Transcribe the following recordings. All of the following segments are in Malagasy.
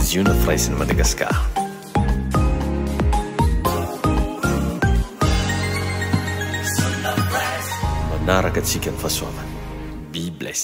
Ziona Firaisan'i Madagasikara. Manaraka antsika ny fahasoavana. Be bless.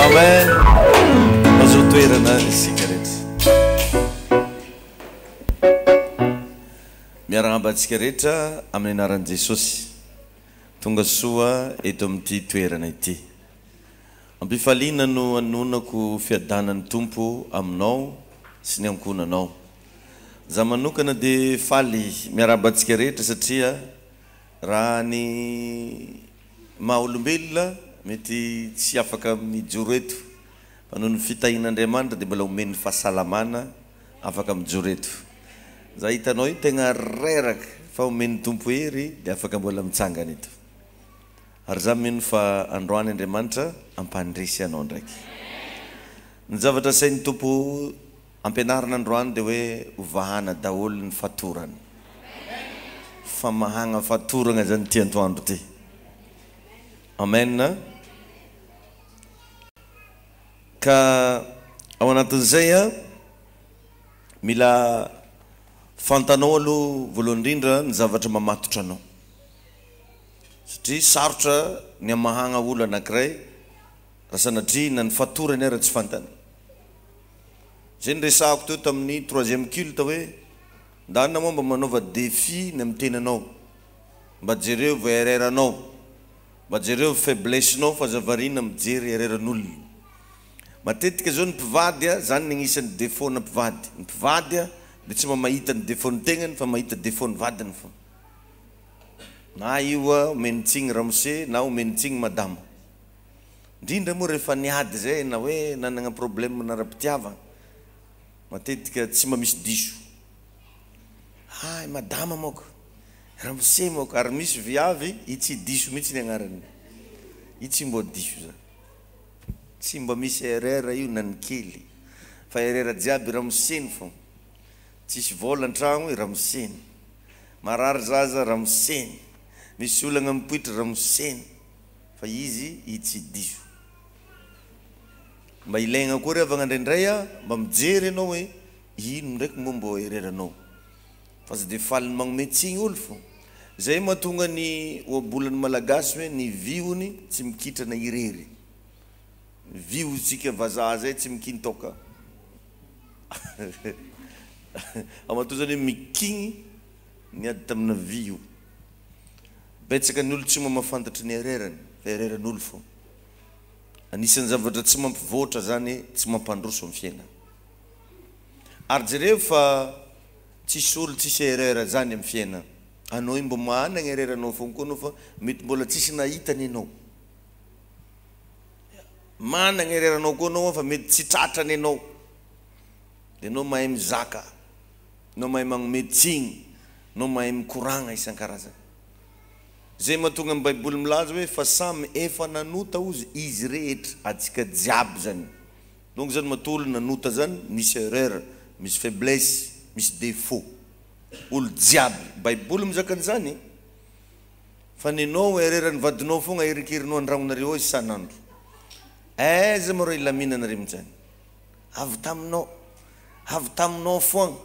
Amen. Mazoa toerana isika rehetra. Miarahaba antsika rehetra amin'ny anaran'i Jesosy. Tonga soa eto amin'ity toerana ity. Am-pifaliana no anonako fiadanan'ny Tompo aminao sy ny ankohonanao. Za manokana dia faly miarahaba antsika rehetra satria raha ny maha olombelona mety tsy afaka mijoro eto fa noho ny fitahian'Andriamanitra dia mbola omeny fahasalamana afaka mijoro eto. Za hitanao io tegna reraka fa omen'ny Tompo hery dia afaka mbola mitsangana eto. Ary za mino fa androany Andriamanitra hampandresy anao ndraiky. Ny zavatra asain'ny Tompo ampianarina androany dia hoe hovahana daholo ny fatorana. Famahagna fatoragna zany ty antoandro ty. Amen. Ka ao anatin'izay a, mila fantanao aloha voalohany indrindra ny zavatra mamatotra anao. Satria sarotra ny hamahagna olo anakiray raha sanatria na ny fatorany ara tsy fantany. Zay niresahako teo tamin'ny troisième culte hoe ndana moa mba manaova défi ny amin'ny tenanao. Mba jereo erreur-nao. Mba jereo faiblesse-nao fa aza variana mijery erreur-n'olona. Matetika zao ny mpivady a, zany ny agnisan'ny défaut-na mpivady. Ny mpivady a dia tsy mba mahita ny défaut-n'ny tegnany fa mahita défaut-n'ny vadiny fô. Na io a omeny tsigny ramose na omeny tsigny madama. Indrindra moa rehefa niady zay na hoe nanagna problème ara-pitiavagna. Matetika tsy mba misy diso. Hay madama moko, ramose moko, ary misy viavy i tsy diso mihitsy ny agnarany. I tsy mbô diso zany. Tsy mba misy erreur io na ny kely. Fa erreur jiaby ramoseny fô. Tsisy vôla antragno i ramoseny. Marary zaza ramoseny. Misy olagna mipoitra ramoseny. Fa izy i tsy diso. Mba ilaigna koa ry havagna indraindray a, mba mijery ianao hoe ino ndraiky moa mbô erreur-nao. Fa tsy de faly ny magnome tsigny olo fô. Zay mahatonga ny ohabolan'ny Malagasy hoe ny vihony tsy mikitrana irery. Ny vihontsika vazaha zay tsy mikintoka. Matoa zany hoe mikigny niady tamina viho. Betsaka ny olo tsy mba mahafantatry ny erreur-ny fa erreur-n'olo fô. Anisan'ny zavatra tsy mampivoatra zany, tsy mampandroso amin'ny fiainana. Ary jereo fa tsisy olo tsisy erreur zany amin'ny fiainana. Anao io mba managna erreur anao fogna koa anao fa mety mbola tsisy nahita anie anao. Managna erreur anao koa anao fa mety tsy tratra anie anao. Dia anao mahay mizaka, anao mahay magnome tsigny, anao mahay mikoragna isan-karazany. Izay mahatonga ny baiboly milaza hoe fa samy efa nanota ozy izy rehetra, atsika jiaby zany. Donc zany matoa olo nanota zany misy erreur, misy faiblesse, misy defaut. Olo jiaby. Baiboly mizaka an'izany. Fa nenao erreur ny vadinao fogna aherikerinao andragnonareo ao isan'andro. Aiza moa reo hilaminana re mintsany. Avy taminao. Avy taminao foagna.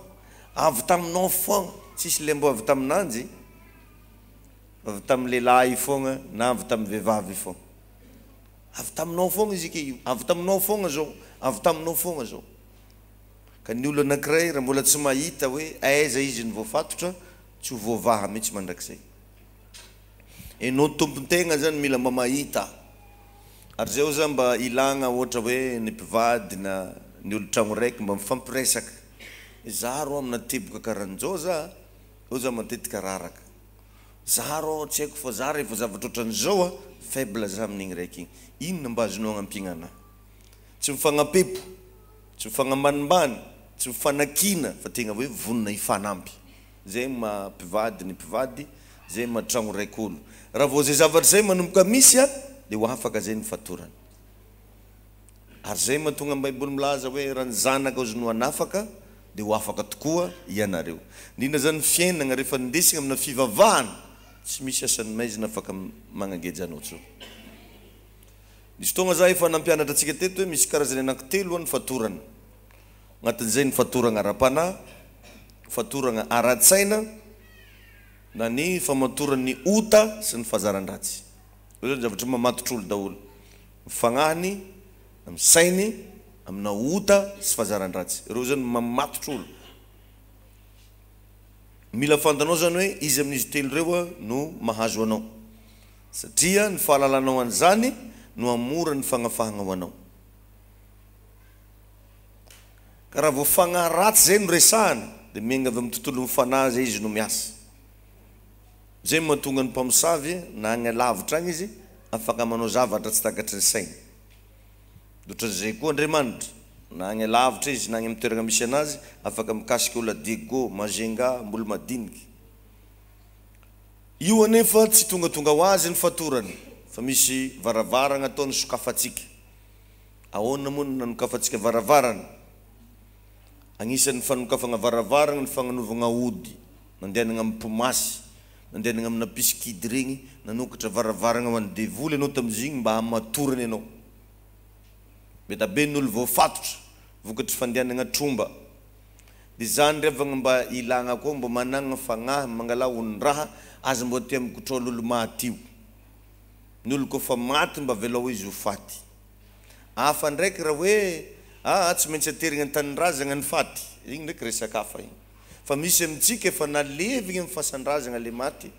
Avy taminao foagna. Tsisy le mbô avy taminanjy. Avy tamin'ny lehilahy foagna na avy tamin'ny vehivavy foagna. Avy taminao foagna izy ike io, avy taminao foagna zao, avy taminao foagna zao. Ka ny olo anankiray raha mbola tsy mahita hoe aiza izy no voafatotra, tsy ho voavaha mihitsy mandrakizay. Enao tompon-tegna zany mila mba mahita. Ary zay oza mba ilagna ohatra hoe ny mpivady na ny olo tragno raiky mba mifampiresaka. Za rô amina teboka karan'izao za, oza matetika raraka. Za rô tsy haiko fa za rehefa zavatra otran'izao a faible za amin'igny raiky igny. Inona mba azonao agnampiagna anah? Tsy mifagnampepo, tsy mifagnambanimbany, tsy mifanakiana fa tegna hoe vonona hifanampy. Zay maha mpivady ny mpivady, zay maha tragno raiky olo. Raha vao zay zavatra zay manomboka misy a de ho afaka zay ny fatorana. Ary izay mahatonga ny Baiboly milaza hoe raha ny Zanaka ozy no hanafaka dia ho afaka tokoa ianareo. Indrindra izany ny fiainagna rehefa ndesigna amina fivavahana, tsy misy asan'ny maizina afaka magnageja anao tsony. Nisy fotoagna za efa nampianatra antsika teto hoe misy karazany anankitelo ny fatorana. Agnatin'izay ny fatoragna ara-panahy, fatoragna ara-tsaina, na ny famatoran'ny ota sy ny fahazaran-dratsy. Ireo zany zavatra mamatotra olo daholo. Ny fagnahiny, amin'ny sainy, amina ota sy fahazaran-dratsy. Ireo zany mamatotra olo. Mila fantanao zany hoe iza amin'izy telo ireo no mahazo anao. Satria ny fahalalanao an'izany no hamora ny fagnafahagna ho anao. Ka raha vao fagnahy ratsy zay no resahana dia miainga avy amin'ny tontolon'ny fanahy zay izy no miasa. Zay no mahatonga ny mpamosavy na agny alavitra agny izy afaka manao zavatra tsy takatry ny sainy. Otran'izay koa Andriamanitra, na agny alavitra izy na agny amin'ny toeragna misy anazy afaka mikasika olona Diego, Majunga, Ambolomadinika. Io anefa tsy tongatonga ho azy ny fatorany fa misy varavaragna ataony sokafantsika. Ahoana moa no nanokafantsika varavarana? Agnisan'ny fanokafagna varavaragna ny fagnanovagna ody. Nandehanagna amin'ny mpimasy, nandehanagna amina mpisikidy regny, nanokatra varavaragna ho an'ny devoly anao tamin'izigny mba hamatorany anao. Be da be ny olo voafatotra vokatry fandehanagna tromba. De zany ry havagna mba ilagna koa mba managna fagnahy mangalà onon-draha, aza mba tia mikotrôla olo maty io. Ny olo koa fa maty mba avelao izy ho faty. Hafa ndraiky raha hoe aa tsy maintsy aterigna an-tanindrazagna ny faty, igny ndraiky resaka hafa igny. Fa misy amintsika efa nalevigny amin'ny fasan-drazagna le maty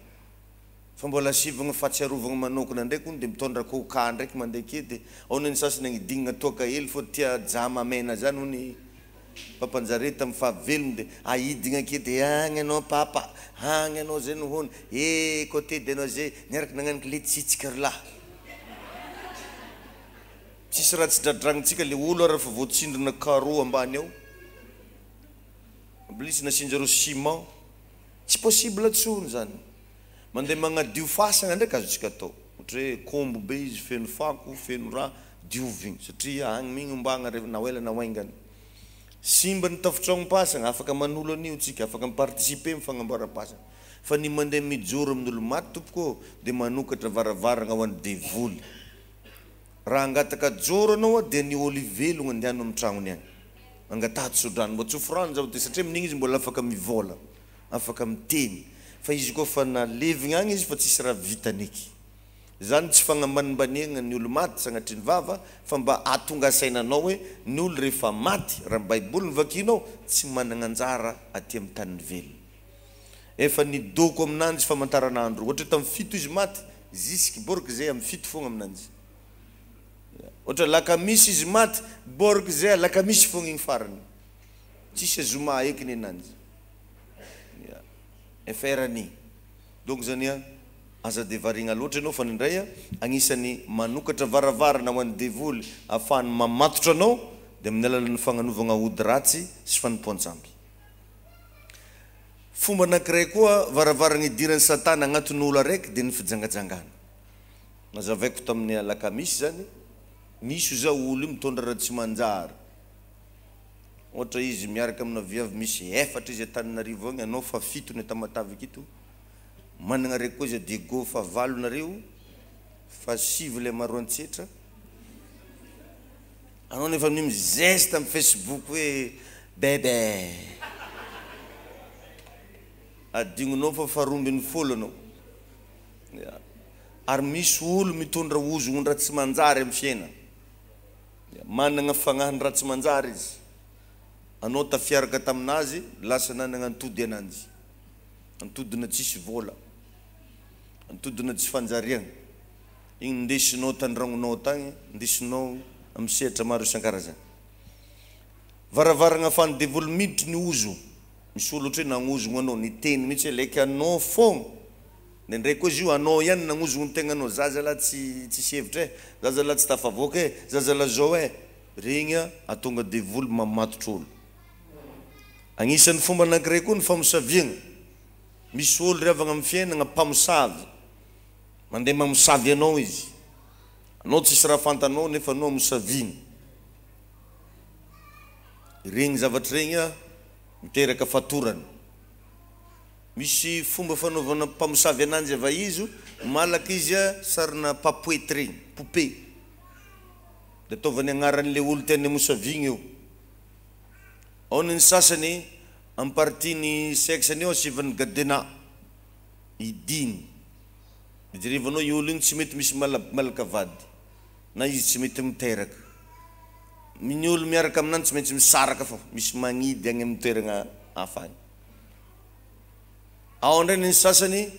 fa mbola asivagna fahatsiarovagna manokana ndraiky hono de mitondra coca ndraiky mandeha ake de ao ny sasany agnidignana toaka hely fô tia jama mena zany hono i papanjare tamin'ny fahavelony de ahidigna ake de agny anao papa, agny anao zay no hono, eh côté de anao zay niaraka nagnaniky le tsitsika ry lahy. Tsisy raha tsy dradragnintsika le olo ary efa voatsindrona carreau ambany ao. plus nasianjareo ciment, tsy possible tsony zany. Mandeha magnadio fasagna ndraiky azontsika atao, ohatra hoe kombo be izy feno fako, feno raha, diovigny satria agny migny ombagna rev na ho ela na ho aingana. Simba ny tafotragnom-pasagna, afaka manolo an'io tsika, afaka mi-participer amin'ny fagnamboaram-pasagna. Fa ny mandeha mijoro amin'olo maty tompoko ô, dia manokatra varavaragna ho an'ny devoly. Raha hangataka joro anao dia ny olo velogno andehano amin'ny tragnony agny. Angataha tsodrano mba tsofy rano zaho dia satria amin'igny izy mbola afaka mivôla. Afaka miteny fa izy koa fa nalevigna agny izy fa tsisy raha vitany eky. Zany tsy fagnambanimbaniagna ny olo maty sagnatria ny vava fa mba ahatonga saina anao hoe ny olo rehefa maty raha ny baiboly no vakianao tsy managna anjara aty amin'ny tanin'ny velona. Efa nidoko aminanjy famantaranandro ohatra hoe tamin'ny fito izy maty zisky borky zay amin'ny fito fogna aminanjy. Ohatra alakamisy izy maty borky zay alakamisy fogna igny farany. Tsisy zoma eky nenanjy. FR-ny. Donc zany a, aza de variagna loatra ianao fa nindray a, agnisan'ny manokatra varavarana ho an'ny devoly ahafahany mamatotra anao de amin'ny alalan'ny fagnanovagna ody ratsy sy fanompoan-tsampy. Fomba anankiray koa varavarana idiran'i satana agnatin'ny olo araiky de ny fijangajangana. Nazavaiko tamin'ny alakamisy zany, misy zao olo io mitondra raha tsy manjary. Ohatra izy miaraka amina viavy misy efatra izy Antananarivo agny, anao fa fito ny Tamatave aketo, managna raiky koa izy a Diego fa valo nareo, fa sivy le Maroantsetra, anao nefa amin'io mi-zeste am facebook hoe bebe, adignonao fa faha 12 anao, ya, ary misy olo mitondra ozognon-draha tsy manjary am fiainana. Managna fagnahy raha tsy manjary izy. Anao tafiaraka taminazy, lasa nanagna antody ananjy. Antodina tsisy vôla. Antodina tsy fanjariagna. Igny ndesinao tandragnonao tagny, ndesinao amy sehatra maro isan-karazany. Varavaragna afahan'ny devoly miditry ny ozo. Misy olo ohatra hoe nagnozogno anao, niteny mihitsy hoe laiky anao fogna. Indraindray koa izy io anao ihany nagnozogno ny tegnanao, za zalahy tsy tsisy hevitra eh, za zalahy tsy tafavoaka eh, za zalahy zao eh, regny ahatonga devoly mamatotra olo. Agnisan'ny fomba anankiray koa ny famosaviagna, misy olo ry havagna amin'ny fiainagna mpamosavy, mandeha mamosavy anao izy, anao tsisy raha fantanao nefa anao amosaviany, regny zavatra regny miteraka fatorana. Misy fomba fanaovana mpamosavy ananjy ava izo, malaka izy a sarina papoety regny, poupée, de ataovany agnaran'le olo tiany amosaviagna eo, ao ny sasany amy partie ny sexe-ny eo asivany gadena, hidiny, de jerevanao io olo igny tsy mety misy malaka vady, na izy tsy mety miteraka, ny olo miaraka aminany tsy maintsy misaraka fô misy magnidy agny amy toeragna hafa agny. Ao indray ny sasany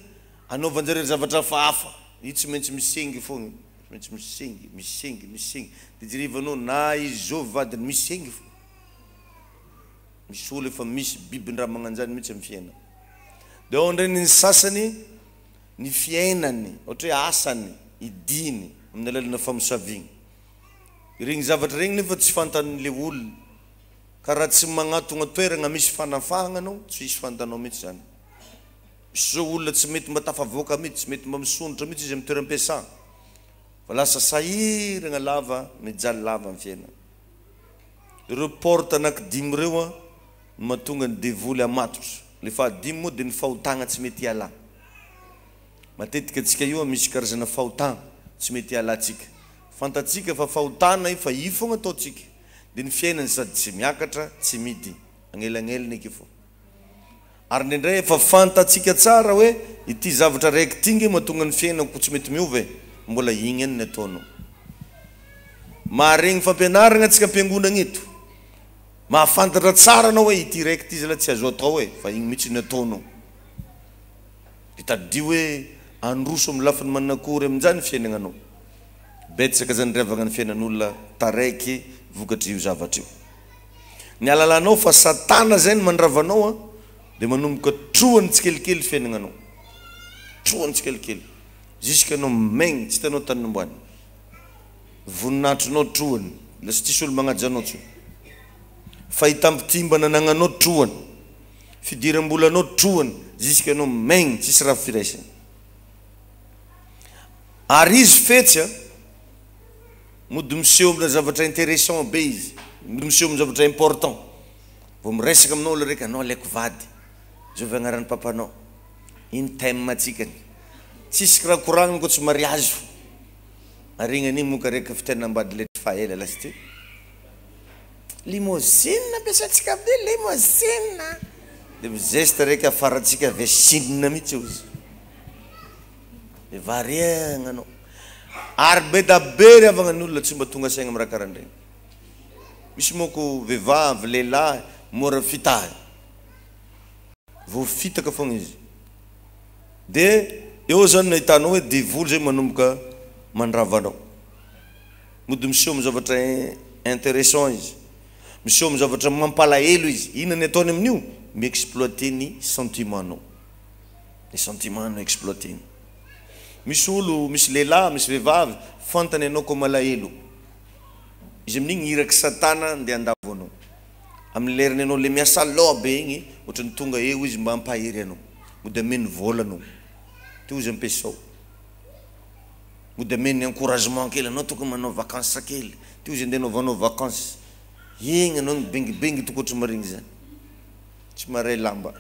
anaovan-jareo zavatra hafahafa, io tsy maintsy misengy foagna, tsy maintsy misengy, misengy, misengy, de jerevanao na izy zao vadiny misengy fô, misy olo efa misy bibin-draha magnanjany mihitsy amy fiainana, de ao indray ny sasany ny fiainany ohatra hoe asany idiny amin'ny alalana famosaviana, regny zavatra regny nefa tsy fantan'le olona. Ka raha tsy magnatogna toeragna misy fanafahagna anao, tsy hisy fantanao mihitsy zany. Misy zao olona tsy mety mba tafavoaka mihitsy, tsy mety mba misondrotra mihitsy izy amin'ny toeram-piasana, fa lasa sahiragna lava, mijaly lava amin'ny fiainana. Ireo porte anaky dimy ireo an, no mahatonga ny devoly hamatotra. Le fahadimy moa dia ny fahotagna tsy mety hialà. Matetika antsika io misy karazana fahotagna tsy mety hialantsika. Fantatsika fa fahotana io fa io fogna ataontsika. Dia ny fiainany sady tsy miakatra tsy midy, agnelagnelany eky fo. Ary indraindray efa fantatsika tsara hoe ity zavatra raiky ity nge mahatonga ny fiainako tsy mety miova e, mbola igny ihany ny ataonao. Maharegny fampianaragna antsika am-piangonagna eto, mahafantatra tsara anao hoe ity raiky ity zalahy tsy azo atao e, fa igny mihitsy ny ataonao. Dia tadidio hoe handroso amin'ny lafiny manakory amin'izany ny fiainagnanao. Betsaka zany ry havagna ny fiainan'olona taraiky vokatr'io zavatra io. Ny ahalalanao fa satana zay no mandrava anao an, dia manomboka trohany tsikelikely fiainagnanao. Trohany tsikelikely. Jusque anao maigny tsy hitanao tany nomboany. Voninahitrinao trohany, lasa tsisy olo magnaja anao tsony. Fahitam-pitia mba nanagnanao trohany. Fidiram-bolanao trohany jusque anao maigny tsisy raha firaisana. Ary izy fetsy a, mody miseho amina zavatra interessant be izy, mody miseho amin'ny zavatra important. Vao miresaka aminao olo raiky, anao alaiko vady, zovy agnaran'ny papanao, ino thème atsikany, tsisy raha koragniny koa tsy mariage fo. Ary igny anie moka raiky fitenambady letry fa ela lasa ty. Limousine ampiasaintsika amin'io, limousine. Dia mi-geste raiky afarantsika avy a Chine mihitsy ozy. Dia variagna anao. Ary be da be ry havagna ny olona tsy mba tonga saigna amin'ny raha karahan'regny. Misy manko vehivavy, lehilahy mora fitahina. Voafitaka fogna izy. Dia eo zany no ahitanao hoe devoly zay manomboka mandrava anao. Mody miseho amin'ny zavatra interessant izy. Miseho amin'ny zavatra mampalahelo izy. Inona ny ataony amin'io? Mi-exploiter ny sentiment-nao. Ny sentiment no exploiter-ny. Misy olo, misy lehilahy, misy vehivavy, fantany ianao ko malahelo. Izy amin'igny irak'i satana ndeha handavo anao. Amin'ny lerany ianao le miasa loha be igny, ohatran'ny tonga eo izy mba hampahery anao. Mody ameny vola anao. Ty ozy ampiasao. Mody ameny encouragement kely anao tokony manao vacances kely. Ty ozy andeha anaovanao vacances. Igny anao mibingibingy tokotry ohatry marigny zany. Tsy maray lamba.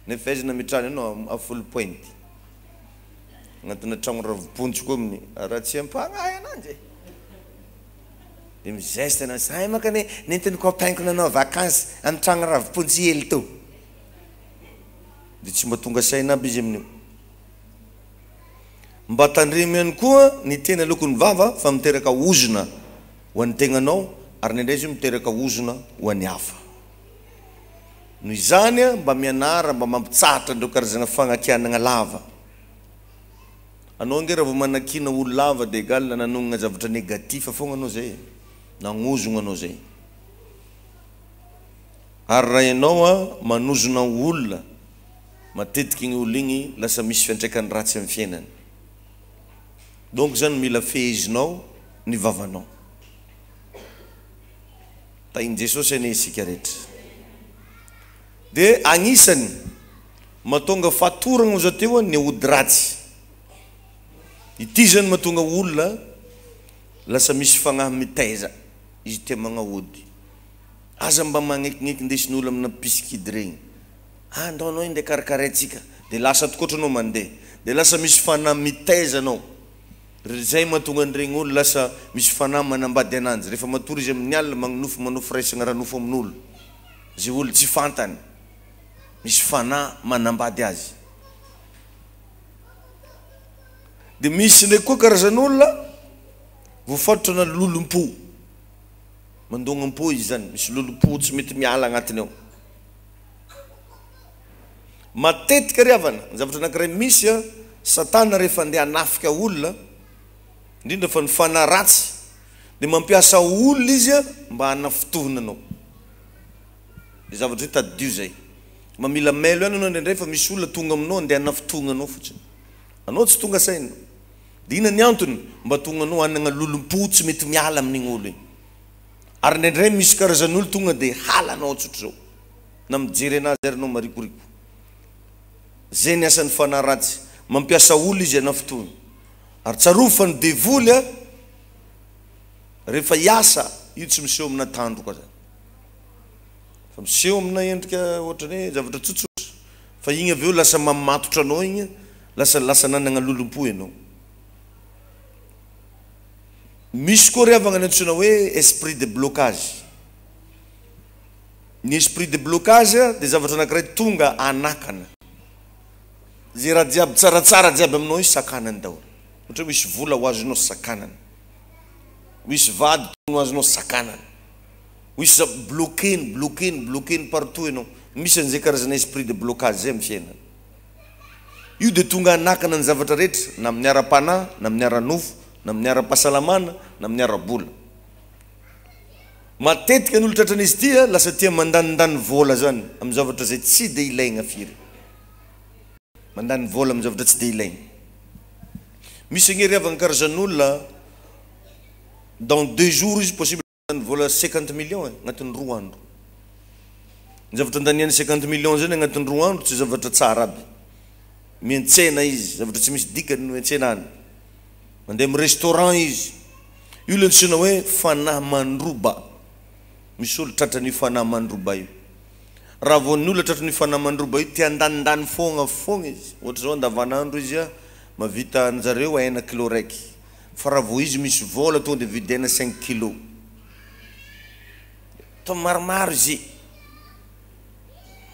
Nefa aiza nametrahany anao a Foulpointe. Agnatina tragno ravim-pontsy koa amin'ny raha tsy ampagnahy ananjy e. Dia mi-geste anao, zahay manko anie nentin'ny copain-ko nanao vacances amin'ny tragno ravim-pontsy hely teo. Dia tsy mba tonga saina aby izy amin'io. Mba tandremo ihany koa ny teny aloaky ny vava fa miteraka ozona ho an'ny tegnanao ary indraindray izy io miteraka ozona ho an'ny hafa. Noho izany, mba mianara mba mampitsahatra an'ireo karazagna fagnakianagna lava. Anao ange raha vao manakiana olo lava dia egal nanognona zavatra negatif fogna anao zay e, nagnozogna anao zay. Ary raha ianao manozona olona, matetiky igny olo igny lasa misy fiantraikany ratsy amin'ny fiainany. Donc zany mila fehezinao ny vavanao. Tahin'i Jesosy anie isika rehetra. Dia agnisany mahatonga fatoragna oza teo ny ody ratsy. Ity zany mahatonga olona lasa misy fagnahy mitaiza, izy tia magnaody. Aza mba magnekigneiky ndesin'olo amina pisikidy regny. Ah ndao anao indeha karakaraintsika. Dia lasa tokoatra anao mandeha. Dia lasa misy fanahy mitaiza anao. Ry zay mahatonga an'iregny olo lasa misy fanahy manambady ananjy rehefa matory izy amin'ny alina magnonofy manao firaisagna ara-nofo amin'olo ze olo tsy fantany misy fanahy manambady azy de misy ndraiky koa karazan'olona voafatotra na lolompo mandognam-po izy zany misy lolompo tsy mety miala agnatiny ao Matetika ry havana, ny zavatra anankiray misy an, satana rehefa andeha hanafika olona, indrindra fa ny fanahy ratsy, dia mampiasa olona izy an, mba hanafintohina anao. Izay zavatra izay tadidio izay. Mba mila mailo ihany ianao indraindray fa misy olona tonga aminao andeha hanafintohina anao fotsiny. Anao tsy tonga saina. Dia inona ny antony? Mba tonga anao hanana lolompo tsy mety miala amin'igny olo igny. Ary indraindray misy karazan'olo tonga dia halanao tsotr'izao. Na mijery anazy ary anao marikoriko. Zay ny asan'ny fanahy ratsy. Mampiasa olona izy hanafintohina. Ary tsarovy fa ny devoly a, rehefa hiasa, io tsy miseho amina tandroka zany. Fa miseho amina endrika ohatran'ny hoe zavatra tsotsotra. Fa igny avy eo lasa mamatotra anao igny, lasa lasa nanagna lolompo ianao. Misy koa ry havagna ny antsoina hoe esprit de blocage. Ny esprit de blocage dia zavatra anankiray tonga hanakana. Izay raha jiaby tsaratsara jiaby aminao io sakanany daholo. Ohatra hoe misy vola ho azonao sakanany. Misy vady tokony ho azonao sakanany. Misy za bloquer-ny, bloquer-ny, bloquer-ny partout ianao. Misy an'izay karazana esprit de blocage izay amin'ny fiainana. Io dia tonga hanakana ny zavatra rehetra, na amin'ny ara-panahy, na amin'ny ara-nofo, na amin'ny ara-pahasalamana, na amin'ny ara-bola. Matetika ny olo tratran'izy ity lasa tia mandanindany vola zany amin'ny zavatra izay tsy dia ilaigna firy. Mandany vola amin'ny zavatra tsy dia ilaigna. Misy ange ry havagna karazan'olona dans deux jours izy possible mandany vola cinquante millions e, agnatin'ny roa andro. Ny zavatra andaniany 50 millions zany agnatin'ny 2 andro tsy zavatra tsara aby. Miantsena izy, zavatra tsy misy dikany no iantsenany. Mandeha amin'ny restaurant izy. Io ilay antsoina hoe fanahy mandroba. Misy olo tratran'io fanahy mandroba io. Raha vao ny olona tratran'io fanahy mandroba io, te handanindany foagna foagna izy. Ohatra zao andavanandro izy a, mahavita anjareo hena kilo raiky. Fa raha vao izy misy vôla tonga dia vidy hena cinq kilo. Atao maromaro izy.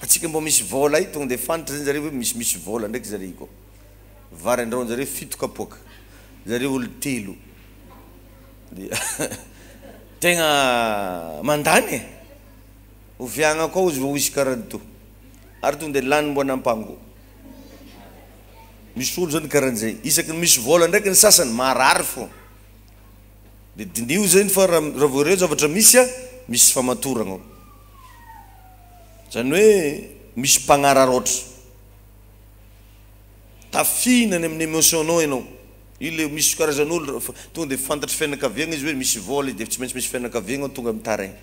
Antsika mbô misy vôla io tonga dia fantatra zany zareo hoe misimisy vôla ndraiky zare io koa. Vary andrahoan-jareo 7 kapoaka, zareo olo 3. Dia tegna mandany e! Oviagna koa ozy vao hisy karaha to. Ary tonga dia lany mboana ampango. Misy olo zany karahan'izay. Isaky ny misy vôla ndraiky ny sasany marary fô. Dia diniho zany fa raha vao ireo zavatra misy a, misy famatoragna ao. Zany hoe misy mpagnararaotra. Tafihina any amin'ny émotion-nao ianao. Io le misy karazan'olo tonga dia fantatry fianakaviagna izy hoe misy vôla izy dia tsy maintsy misy fianakaviagna ao tonga mitaraigna.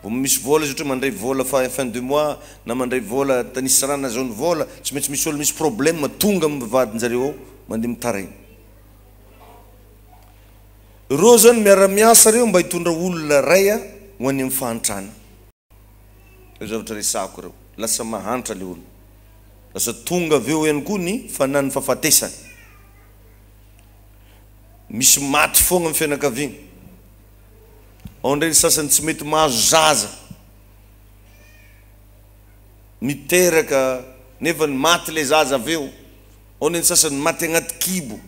Vao misy vôla izy ohatra hoe mandray vôla fin de mois na mandray vôla nisy raha nahazoany vôla, tsy maintsy misy olo misy problème tonga amin'ny vadin-jareo ao mandeha mitaraigna. Ireo zany miara-miasa ireo mba hitondra olona iray ho any amin'ny fahantrana. Ireo zavatra resahako ireo. Lasa mahantra ilay olona. Lasa tonga avy eo ihany koa ny fanan'ny fahafatesana. Misy maty foagna amin'ny fianakaviana. Ao indray ny sasany tsy mety mahazo zaza. Miteraka nefa ny maty ilay zaza avy eo. Ao indray ny sasany maty agnaty kibo.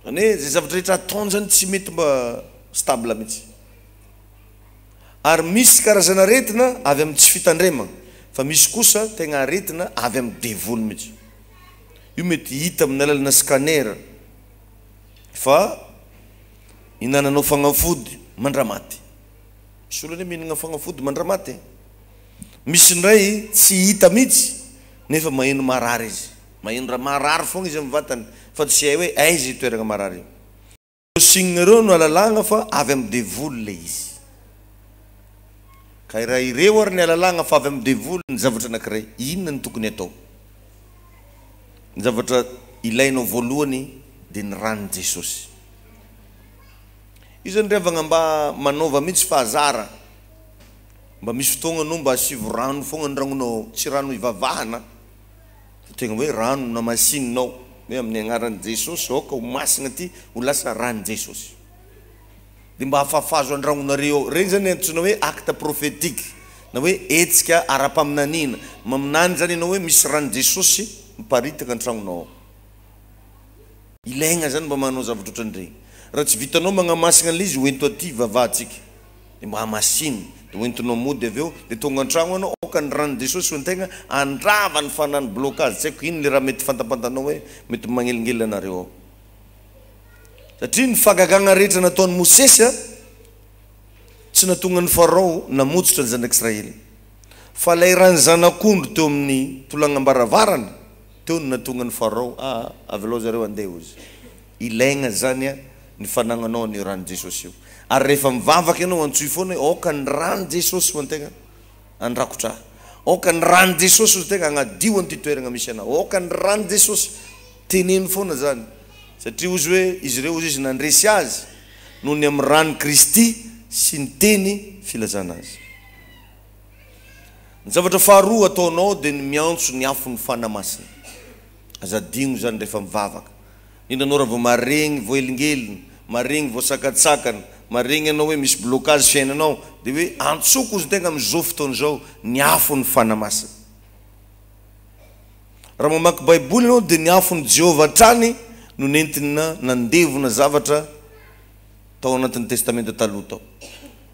Zany hoe izay zavatra rehetra ataony zany tsy mety mba stable mihitsy. Ary misy karazana aretina avy amin'ny tsy fitandremana, fa misy kosa tegna aretina avy amin'ny devoly mihitsy. Io mety hita amin'ny alalana scanner fa hinananao fagnafody mandramaty. Misy olona anie mihinana fagnafody mandramaty e. Misy indray tsy hita mihitsy nefa maheno marary izy. Maheno raha marary foagna izy amin'ny vatany fa tsy hay hoe aiza io toeragna marary io. Ireo signe ireo no alalagna fa avy amin'ny devoly ilay izy. Ka raha ireo ary ny alalagna fa avy amin'ny devoly ny zavatra anankiray, inona no tokony atao? Ny zavatra ilainao voalohany dia ny ran'i Jesosy. Io zany ry havagna mba manaova mihitsy fahazara, mba misy fotoagna anao mba asivo rano foagna ny ragnonao ao, tsy rano hivavahana. Tegna hoe rano namasininao hoe amin'ny agnaran'i Jesosy aoka ho masina ty ho lasa ran'i Jesosy. Dia mba afafazo an-dragnonareo ao. Regny zany antsoina hoe acte prophétique na hoe hetsika ara-paminaniana. Maminany zany ianao hoe misy ran'i Jesosy miparitaka an-tragnonao ao. Ilaigna zany mba manao zavatra ohatran'ireny. Raha tsy vitanao magnamasina an'ilay izy hoento aty vavahantsika. Dia mba hamasino, dia hoentinao mody avy eo, dia tonga an-tragno anao, aoka ny ran'i Jesosy ho an-tegna handrava ny fanahy ny blocage, tsy haiko ino le raha mety fantampantanao hoe mety magnelingelina anareo ao. Satria ny fahagagagna rehetra nataon'i Mosesy a, tsy nahatonga an'i Farao namotsitra ny zanak'Israely. Fa ilay ran'ny zanak'ondry teo amin'ny tolagnam-baravarana, teo no nahatonga an'i Farao, aa, avelao zareo handeha hozy. Ilaigna zany a ny fanagnanao an'io ran'i Jesosy io. Ary rehefa mivavaka ianao antsoy foana hoe aoka ny ran'i Jesosy ho antegna handrakotra ahy. Aoka ny ran'i Jesosy ho antegna hagnadio an'ity toeragna misy anah. Aoka ny ran'i Jesosy. Teneno foana zany. Satria hozy hoe izy ireo hozy izy nandresy azy noho ny amin'ny ran'i Kristy sy ny teny filazana azy. Ny zavatra faharoa ataonao dia ny miantso ny afon'ny Fanahy Masina. Aza adino izany rehefa mivavaka. Indrindra anao raha vao maregny voahelingelina, maregny voasakatsakana, maregny ianao hoe misy blocage fiainanao, dia hoe antsoko ozy tegna amin'izao fotoana izao ny afon'ny Fanahy Masina. Raha mamaky Baiboly ianao dia ny afon'i Jehovah hatrany no nentina nandevona zavatra tao anatin'ny Testamenta Taloha tao.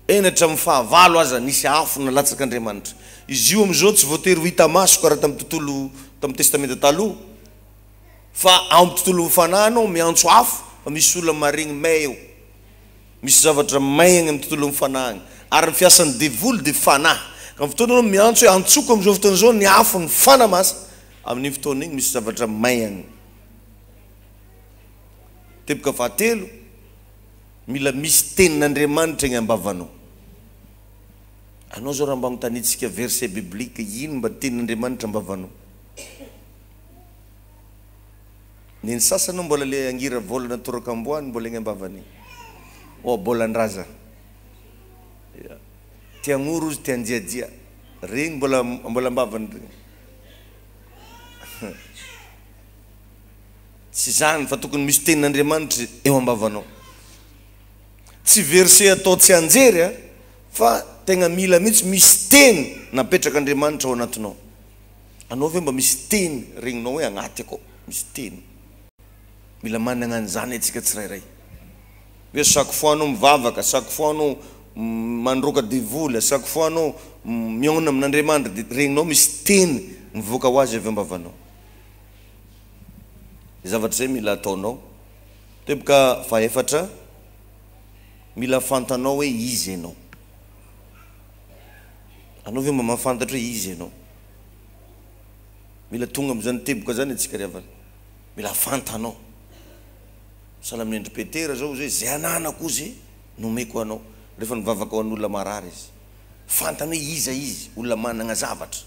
Eny hatramin'ny fahavalo aza nisy afo nalatsak'Andriamanitra. Izy io amin'izao tsy voatery ho hita maso karaha tamin'ny tontolo tamin'ny Testamenta Taloha, fa ao amin'ny tontolon'ny fanahy anao miantso afo fa misy olona maregny may eo. Misy zavatra may agny amin'ny tontolon'ny fanahy agny. Ary ny fiasan'ny devoly dia fanahy. Ka amin'ny fotoana anao miantso hoe antsoko amin'izao fotoana izao ny afon'ny Fanahy Masina, amin'iny fotoana iny misy zavatra may agny. Teboka fahatelo. Mila misy tenin'Andriamanitra eny am-bavanao. Anao zao raha mba anontaniantsika verset biblique ino mba tenin'Andriamanitra am-bavanao? Ny an'ny sasany moa mbola le angira volana toraka amboa no mbola egny am-bavany egny. Ohabolandraza. Ya. Te hagnoro izy, te hanjiajia. Regny mbola mbola am-bavany regny. Tsy zany fa tokony misy tenin'Andriamanitra eo am-bavanao. Tsy verset atao tsianjery a, fa tegna mila mihitsy misy teny napetrak'Andriamanitra ao anatinao. Anao ve mba misy teny regninao hoe agnaty akao misy teny. Mila managna an'izany antsika tsirairay. Hoe chaque fois anao mivavaka, chaque fois anao mandroaka devoly, à chaque fois anao mihaona amin'Andriamanitra dia regninao misy teny mivoaka ho azy avy ao am-bavanao. Zavatra izay mila ataonao. Teboka fahefatra, mila fantanao hoe iza ianao. Anao ve mba mahafantatra hoe iza ianao? Mila tonga amin'izany teboka izany antsika ry havana. Mila fantanao. Sahala amin'ny an-dry Petera izao hoe izay ananako ozy nomeko anao. Rehefa nivavaka ho an'olona marary izy. Fantany hoe iza izy, olona manana zavatra,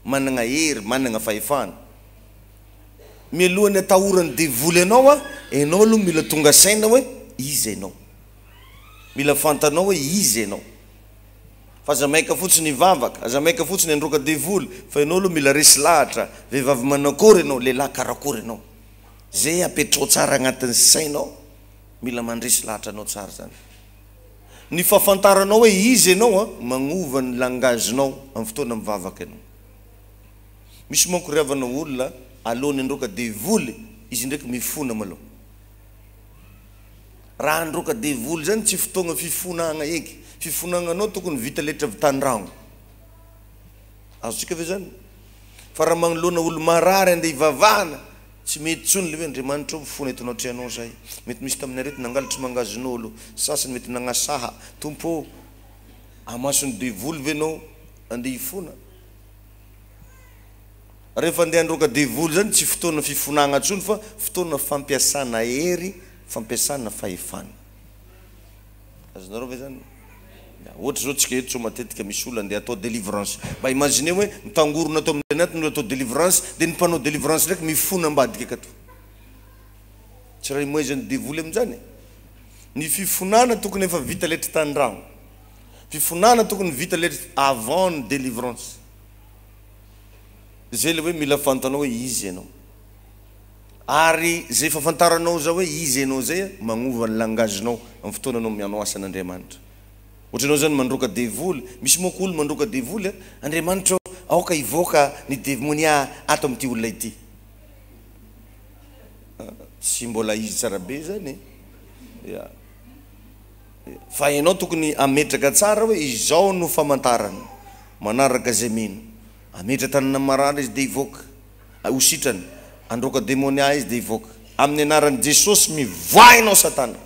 manana hery, manana fahefana. Mialohan'ny atahoran'ny devoly anao a, enao aloha mila tonga saina hoe iza enao. Mila fantanao hoe iza enao. Fa aza maika fotsiny hivavaka, aza maika fotsiny handroaka devoly, fa enao aloha mila resy lahatra, vehivavy manakory enao, lehilahy karakory enao. Zay apetrao tsara agnatin'ny sainao, mila mandresy lahatra anao tsara zany. Ny fahafantaranao hoe iza enao a, magnova ny langage-nao amin'ny fotoana mivavaka enao. Misy manko ry havana olona alohan'ny handroaka devoly izy ndraiky mifona malou. Raha handroaka devoly zany tsy fotoagna fifonagna eky, fifonagnanao tokony vita letra avy tandragno. Azontsika ve zany? Fa raha magnoloana olo marary andeha hivavahana tsy mety tsony le hoe Andriamanitra ô mifona eto anatrehanao zahay, mety misy tamin'ny aretina nangalatra mangazon'olo, sasany mety nagnasaha, Tompo ô amason'ny devoly ve enao andeha hifona? Rehefa andeha handroaka devoly zany tsy fotoana fifonagna tsony fa fotoana fampiasana hery, fampiasana fahefana. Azonareo ve zany? Ya, ohatra zao tsika eto zao matetika misy olona andeha atao délivrance. Mba imaginez hoe mitangorona ato amin'ny ato ny olona atao délivrance, dia ny mpanao délivrance ndraiky mifona ambadika akato. Tsy raha imohezan'ny devoly amin'izany e. Ny fifonana tokony efa vita letry tandragno. Fifonana tokony vita letry avant ny délivrance. Zay le hoe mila fantanao hoe iza ianao. Ary zay fahafantaranao zao hoe iza ianao zay magnova ny langage-nao amin'ny fotoana anao mianao asan'Andriamanitra. Ohatra ianao zany mandroaka devoly, misy manko olo mandroaka devoly a, Andriamanitra ô, aoka hivoaka ny demonia ato amin'ity olona ity. Tsy mbola izy tsara be zany e. Ya. Fa ianao tokony hametraka tsara hoe izao no famantarana manaraka izay mino. Hametra tanana marary izy dia hivoaka, ho sitrana. Handroaka demonia izy dia hivoaka. Amin'ny anaran'i Jesosy mivoaha ianao satana.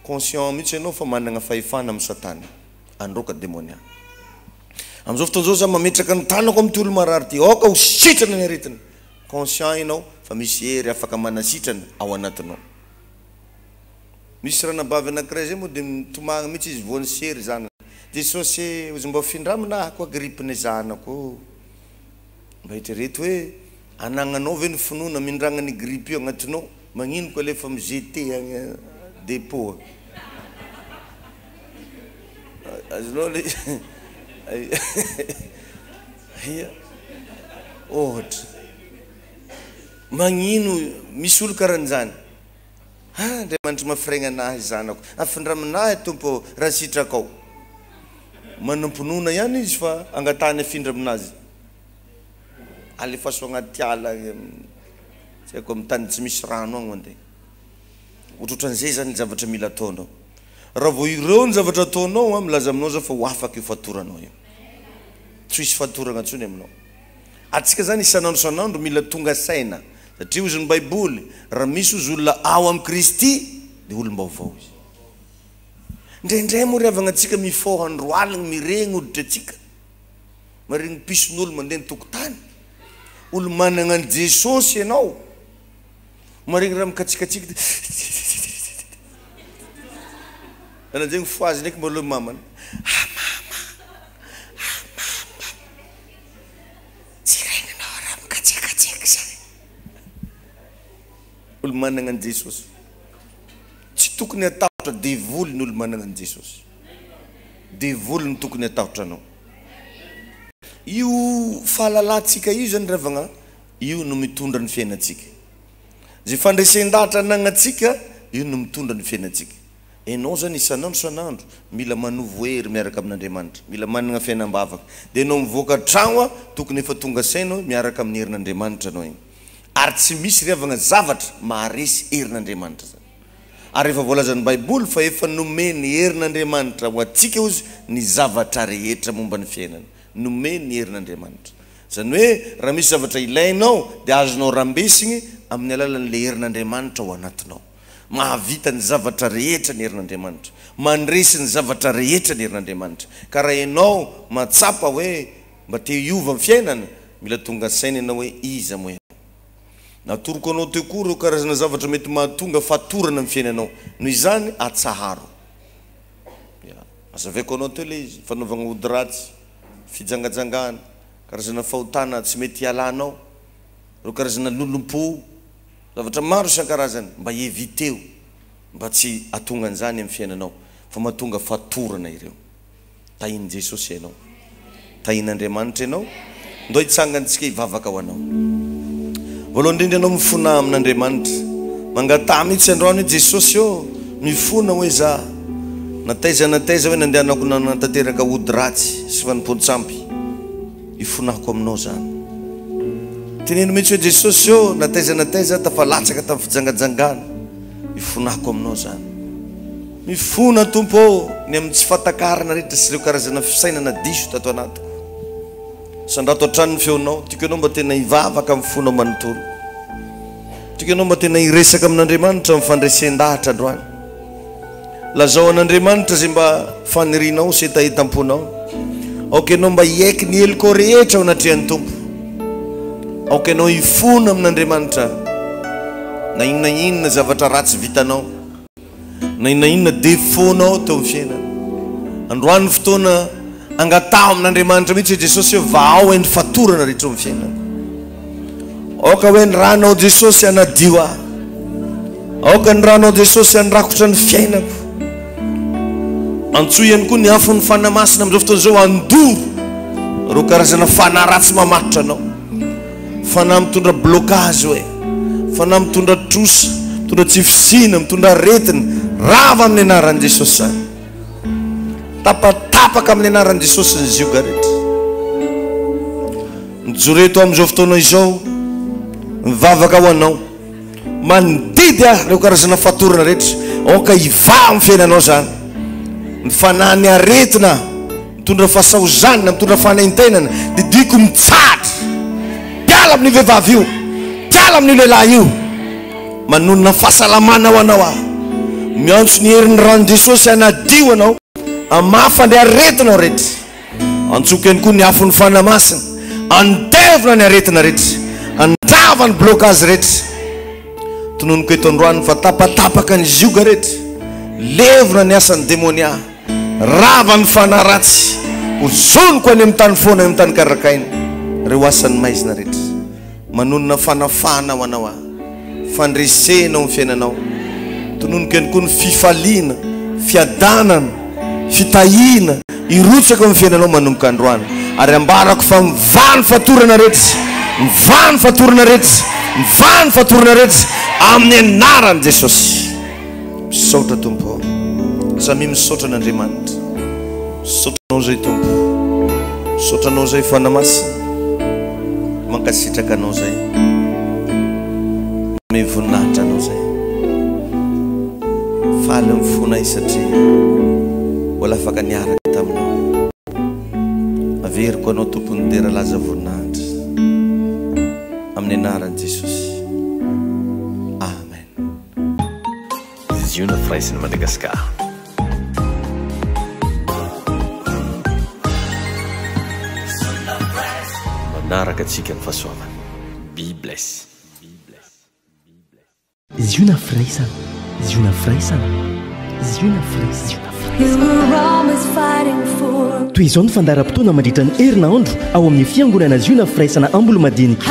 Conscient mihitsy ianao fa manana fahefana amin'i satana handroaka demonia. Amin'izao fotoana izao za mametraka ny tanako amin'ity olo marary ity, aoka ho sitrana ny aretina. Conscient ianao fa misy hery afaka manasitrana ao anatinao. Misy ranabavy anakiray zay moa de mitomagny mihitsy izy voan'ny sery zanany. Jesosy e, ozy mba findramina ahy koa grippe ny zanako ô. Mba eritrereto hoe anagnanao ve ny finoana mindragna ny grippe io agnatinao? Magnino ko alefa mi jeter agny depot agny. Azonao le Ia. Ohatra. Magnino misy olo karan'izany? Ah Andriamanitro mafiregna anahy zanako, afindramina ahy Tompo ô raha sitrakao. Manam-pinoana ihany izy fa angatahany afindra aminazy. Alefaso agnaty ala agny amin'ny tsy haiko amin'ny tany tsy misy rano agny mandeha. Ohatrohatran'izay zany ny zavatra mila ataonao. Raha vao ireo ny zavatra ataonao an, milaza aminao za fa ho afaka io fatoranao io. Tsy hisy fatoragna intsony aminao. Antsika zany isan'andro isan'andro mila tonga saina satria hozy ny baiboly raha misy hozy olona ao amin'i Kristy dia olom-baovao izy. Indraindray moa ry havagna antsika mifoha andro aligny miregny hoditra antsika, maregny pison'olo mandeha an-tokotany, olo managna an'i Jesosy ianao, maregny raha mikatsikatsika dia anao zegny fohazy ndraiky mba aloha mamany, ah mama. Olo managna an'i Jesosy. Tsy tokony hatahotra devoly ny olo managna an'i Jesosy. Devoly no tokony hatahotra anao. Io fahalalantsika io zany ry havagna, io no mitondra ny fiainantsika. Izay fandresen-dahatra anagnantsika, io no mitondra ny fiainantsika. Enao zany isan'andro isan'andro mila manovo hery miaraka amin'Andriamanitra, mila managna fiainam-bavaka. Dia enao mivoaka tragno a, tokony efa tonga saina hoe miaraka amin'ny herin'Andriamanitra anao igny. Ary tsy misy ry havagna zavatra maharesy herin'Andriamanitra zany. Ary efa voalazan'ny baiboly fa efa nomeny herin'Andriamanitra ho antsika ozy ny zavatra rehetra momba ny fiainana. Nomeny ny herin'Andriamanitra. Izany hoe raha misy zavatra ilainao dia azonao rambesigny amin'ny alalan'ilay herin'Andriamanitra ao anatinao. Mahavita ny zavatra rehetra ny herin'Andriamanitra. Mandresy ny zavatra rehetra ny herin'Andriamanitra. Ka raha ianao mahatsapa hoe mba te hiova ny fiainana, mila tonga saina ianao hoe iza moa ianao. Natoroko anao teo koa ireo karazana zavatra mety mahatonga fatorana amin'ny fiainanao. Noho izany, atsaharo. Ya. Azavaiko anao teo ilay izy, fanaovagna ody ratsy, fijangajangana, karazana fahotana tsy mety hialanao, ireo karazana lolompo. Zavatra maro isan-karazany mba eviteo mba tsy hatonga an'izany amin'ny fiainanao fa mahatonga fatorana ireo. Tahin'i Jesosy ianao. Tahin'Andriamanitra ianao. Ndao hitsangantsika hivavaka ho anao. Voalohany indrindra ianao mifona amin'Andriamanitra. Mangataha mihitsy androany hoe Jesosy ô, mifona hoe za. Na taiza na taiza hoe nandehanako nanatanteraka ody ratsy sy fanompoan-tsampy. Ifonako aminao zany. Teneno mihitsy hoe Jesosy ô, na taiza na taiza aho tafalatsaka tamin'ny fijangajangana, ifonako aminao zany. Mifona Tompo ô, ny amin'ny tsy fahatakarana rehetra sy ireo karazana fisainana diso tato anatiko. Sandrato hatrany ny feonao, tiako ianao mba tena hivavaka amin'ny fonao manontolo. Tiako ianao mba tena hiresaka amin'Andriamanitra amin'ny fandresen-dahatra androany. Lazao an'Andriamanitra izay mba fanirianao sy hetahetam-ponao. Aoka ianao mba hiaiky ny helokao rehetra ao anatrehan'ny Tompo. Aoka ianao hifona amin'Andriamanitra na inona inona zavatra ratsy vitanao, na inona inona défaut-nao teo amin'ny fiainana. Androany ny fotoana angataho amin'Andriamanitra mihitsy hoe Jesosy hoe vahao hoe ny fatorana rehetra ao amin'ny fiainana. Aoka hoe ny ranao Jesosy hanadio ahy. Aoka ny ranao Jesosy handrakotra ny fiainako. Antsoy ihany koa ny afon'ny Fanahy Masina amin'izao fotoana izao handoro ireo karazana fanahy ratsy mamatotra anao. Fanahy mitondra blocage hoe, fanahy mitondra trosa, mitondra tsy fisiana, mitondra aretina, rava amin'ny anaran'i Jesosy izany. Tapatapaka amin'ny anaran'i Jesosy ny zioga rehetra. Mijoro eto amin'izao fotoana izao, mivavaka ho anao. Mandidy ahy ireo karazana fatorana rehetra. Aoka hivaha amin'ny fiainanao izany. Ny fanahin'ny aretina, mitondra fahasaozanana, mitondra fanaintainana, didiko mitsahatra. Miala amin'io vehivavy io. Miala amin'io lehilahy io. Manonona fahasalamana ho anao aho. Miantso ny herin'ny ran'i Jesosy hanadio anao. Hamafa ny aretinao rehetra. Antsoiko ihany koa ny afon'ny Fanahy Masina handevona ny aretina rehetra, handrava ny blocage rehetra. Tononiko eto androany fa tapatapaka ny zioga rehetra, levona ny asan'ny demonia, rava ny fanahy ratsy, hozoniko any amin'ny tany foana, any amin'ny tany karakaina ireo asan'ny maizina rehetra. Manonona fanafahana ho anao aho, fandresena ao amin'ny fiainanao. Tononiko ihany koa ny fifaliana, fiadanana, fitahiana hirotsaka ao amin'ny fiainanao manomboka androany. Ary ambarako fa mivaha ny fatorana rehetra, mivaha ny fatorana rehetra, mivaha ny fatorana rehetra amin'ny anaran'i Jesosy. Misaotra Tompo ô. Samia misaotra an'Andriamanitra. Misaotra anao izay Tompo. Misaotra anao izay Fanahy Masina. Mankasitraka anao izay. Manome voninahitra anao izay. Faly ny fonay satria mbola afaka niaraka taminao. Averiko anao Tompon'ny dera laza voninahitra. Amin'ny anaran'i Jesosy. Amen. Ziona Firaisan'i Madagasikara. Manaraka antsika ny fahasoavana. Be bless. Ziona Firaisana, Ziona Firaisana, Ziona Firaisana. Toy izao ny fandaharam-potoana mandritra ny herinandro ao amin'ny Fiangonana Ziona Firaisana Ambolomadinika.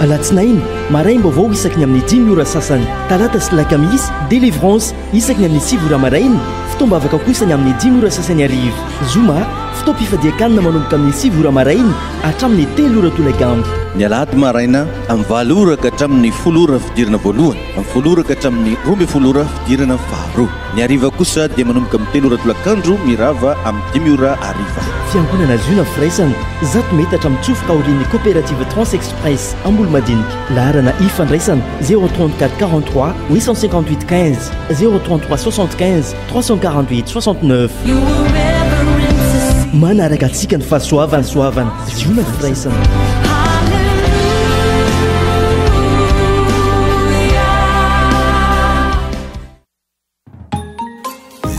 Alatsinainy, maraim-baovao isaky ny amin'ny dimy ora sasany. Talata sy Lakamisy, Délivrance, isaky ny amin'ny sivy ora maraina, fotoam-bavaka kosa ny amin'ny dimy ora sasany hariva. Zoma, fotoam-pifadian-kanina manomboka amin'ny sivy ora maraina hatramin'ny telo ora tolakandro. Ny alahady maraina, amin'ny valo ora ka hatramin'ny folo ora fidirana voalohany, amin'ny folo ora ka hatramin'ny 12 ora fidirana faharoa. Ny hariva kosa dia manomboka amin'ny telo ora tolakandro mirava amin'ny dimy ora hariva. Fiangonana Ziona Firaisana, zato metatra mitsofoka aorian'ny Coopérative Trans Express Ambolomadinika. Laharana ifandraisana, 034 43 858 15, 033 75 348 69. Manaraka antsika ny fahasoavana, soavana, Ziona Firaisana.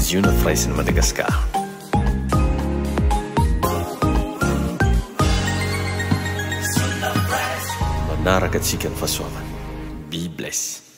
Ziona Firaisan'i Madagasikara. Manaraka antsika ny fahasoavana. Be bless.